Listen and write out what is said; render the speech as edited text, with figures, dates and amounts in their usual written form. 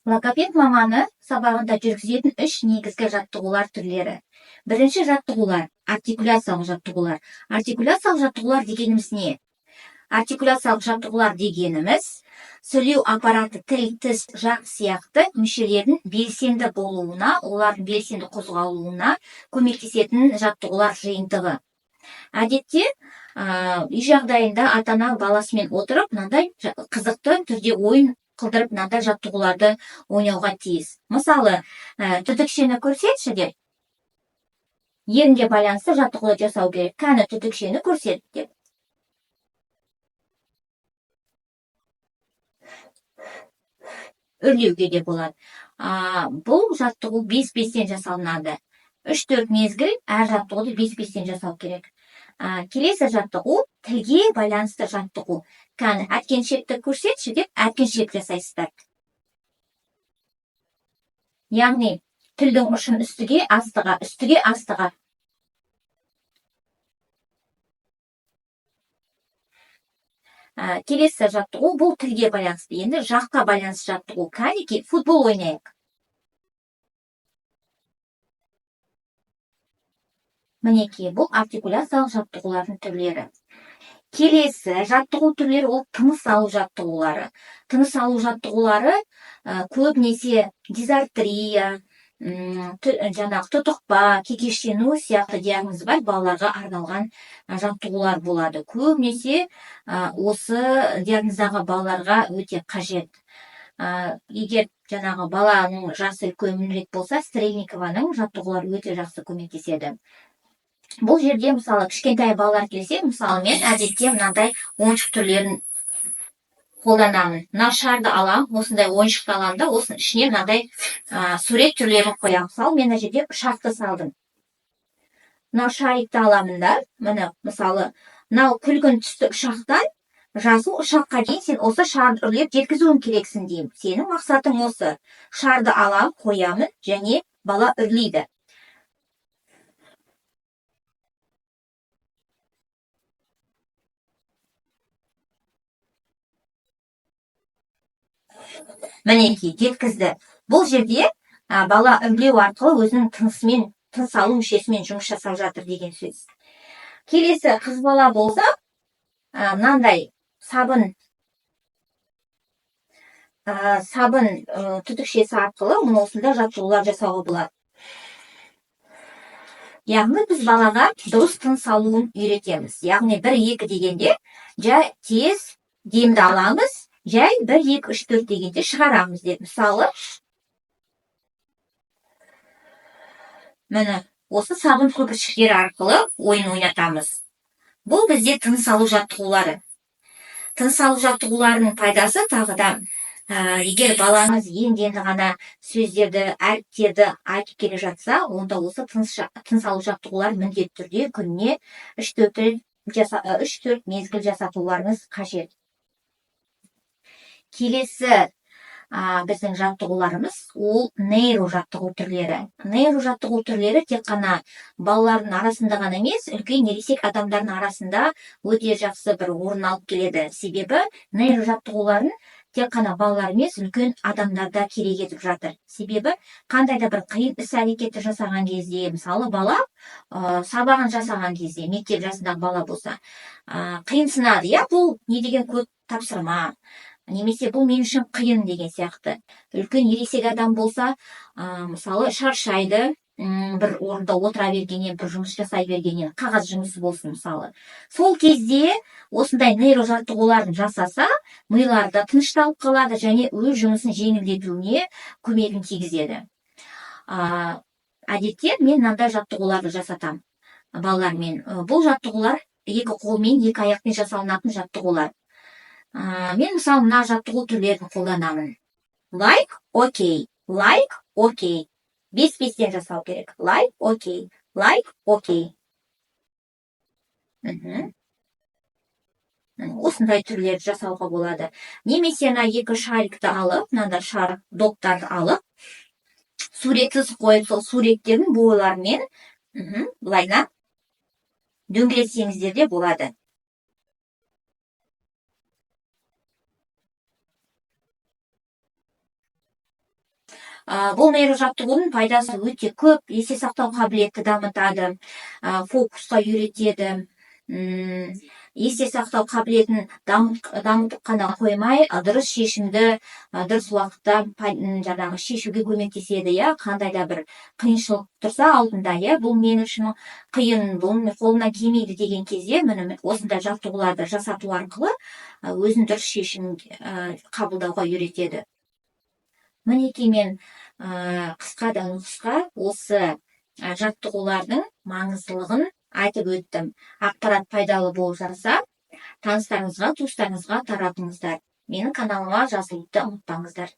Логопед маманы сабағында жүргізетін үш негізгі жаттығулар түрлері. Бірінші жаттығулар – артикуляциялық жаттығулар. Артикуляциялық жаттығулар дегеніміз не? Артикуляциялық жаттығулар дегеніміз – сөйлеу аппараты, тіл, тіс, жақ сияқты мүшелердің белсенді болуына, олардың белсенді қозғалуына көмектесетін жаттығулар жиынтығы. Әдетте үй жағдайында ата ана баласымен отырып, мынандай қызықты түрде ойын қылдырып, мынандай жаттығуларды ойнауға тиіс. Мысалы, түтікшені көрсетші деп, ерінге байланысты жаттығулар жасау керек. Кәні, түтікшені көрсет деп. Үрлеуге де болады. Бұл жаттығу бес-бестен жасалынады. 3-4 мезгіл әр жаттығуды бес-бестен жасау керек. Келесі жаттығу – тілге байланысты жаттығу. Кәні, әткеншекті көрсетші деп, әткеншек жасайсыздар. Яғни тілдің ұшын үстіге, астыға, үстіге, астыға. Келесі жаттығу, бұл тілге байланысты. Енді жаққа байланысты жаттығу. Кәнекей, футбол ойнайық. Мінекей, бұл артикуляциялық жаттығулардың түрлері. Келесі жаттығу түрлері – ол тыныс алу жаттығулары. Тыныс алу жаттығулары көбінесе дизартрия, жаңағы тұтықпа, кекештену сияқты диагнозы бар балаларға арналған жаттығулар болады. Көбінесе осы диагноздағы балаларға өте қажет. Егер жаңағы баланың жасы үлкенірек болса, Стрельникованың жаттығулары өте жақсы көмектеседі. Бұл жерде, мысалы, кішкентай балалар келсе, мысалы, мен әдетте мынандай ойыншық түрлерін қолданамын. Мына шарды аламын, осындай ойыншықты аламын да, осының ішіне мынандай сурет түрлерін қоямын. Мысалы, мен мына жерде ұшақты салдым. Мынау шарикті аламын да, міне, мысалы, мынау күлгін түсті ұшақтан жасыл ұшаққа дейін сен осы шарды үрлеп жеткізуің керексің деймін. Сенің мақсатың осы. Шарды аламын, қоямын, және бала үрлейді. Мінекей, жеткізді. Бұл жерде бала үрлеу арқылы өзінің тынысымен, тыныс алу мүшесімен жұмыс жасап жатыр деген сөз. Келесі қыз бала болса, мынандай сабын түтікшесі арқылы мұны осындай жаттығулар жасауға болады. Яғни біз балаға дұрыс тыныс алуын үйретеміз. Яғни 1-2 дегенде жай тез демді аламыз, жай 1, 2, 3, 4 дегенде шығарамыз деп. Мысалы, міне, осы сабын көпіршіктері арқылы ойын ойнатамыз. Бұл бізде тыныс алу жаттығулары. Тыныс алу жаттығуларының пайдасы тағы да, егер балаңыз енді-енді ғана сөздерді, әріптерді айтып келе жатса, онда осы тыныс алу жаттығуларын міндетті түрде күніне 3-4 мезгіл жасатуларыңыз қажет. Келесі біздің жаттығуларымыз – ол нейро жаттығу түрлері. Нейро жаттығу түрлері тек қана балалардың арасында ғана емес, үлкен ересек адамдардың арасында өте жақсы бір орын алып келеді. Себебі нейро жаттығуларын тек қана балалар емес, үлкен адамдар да керек етіп жатыр. Себебі қандай да бір қиын іс әрекетті жасаған кезде, мысалы, бала сабағын жасаған кезде, мектеп жасындағы бала болса, қиынсынады, иә, бұл не деген көп тапсырма, немесе бұл мен үшін қиын деген сияқты. Үлкен ересек адам болса, мысалы, шаршайды, бір орында отыра бергеннен, бір жұмыс жасай бергеннен, қағаз жұмысы болсын, мысалы. Сол кезде осындай нейро жаттығуларын жасаса, милары да тынышталып қалады және өз жұмысын жеңілдетуіне көмегін тигізеді. Әдетте мен мынандай жаттығуларды жасатамын балалармен. Бұл жаттығулар екі қолмен, екі аяқпен жасалынатын жаттығулар. Мен, мысалы, мына жаттығу түрлерін қолданамын. Лайк, окей, лайк, окей. Бес-бестен жасау керек. Лайк, окей, лайк, окей. Осындай түрлерді жасауға болады. Немесе мына екі шарикті алып, мынандай шар доптарды алып, суретсіз қойып, сол суреттердің бойларымен, былайынан дөңгелетсеңіздер де болады. Бұл нейрожаттығудың пайдасы өте көп: есте сақтау қабілетті дамытады, фокусқа үйретеді. Есте сақтау қабілетін дамытып қана қоймай, дұрыс шешімді дұрыс уақытта жаңағы шешуге көмектеседі, иә. Қандай да бір қиыншылық тұрса алдында, иә, бұл мен үшін қиын, бұл қолымнан келмейді деген кезде, міне, осындай жаттығуларды жасату арқылы өзін дұрыс шешім қабылдауға үйретеді. Мінекей, мен қысқа да нұсқа осы жаттығулардың маңыздылығын айтып өттім. Ақпарат пайдалы болып жатса, таныстарыңызға, туыстарыңызға таратыңыздар. Менің каналыма жазылуды ұмытпаңыздар.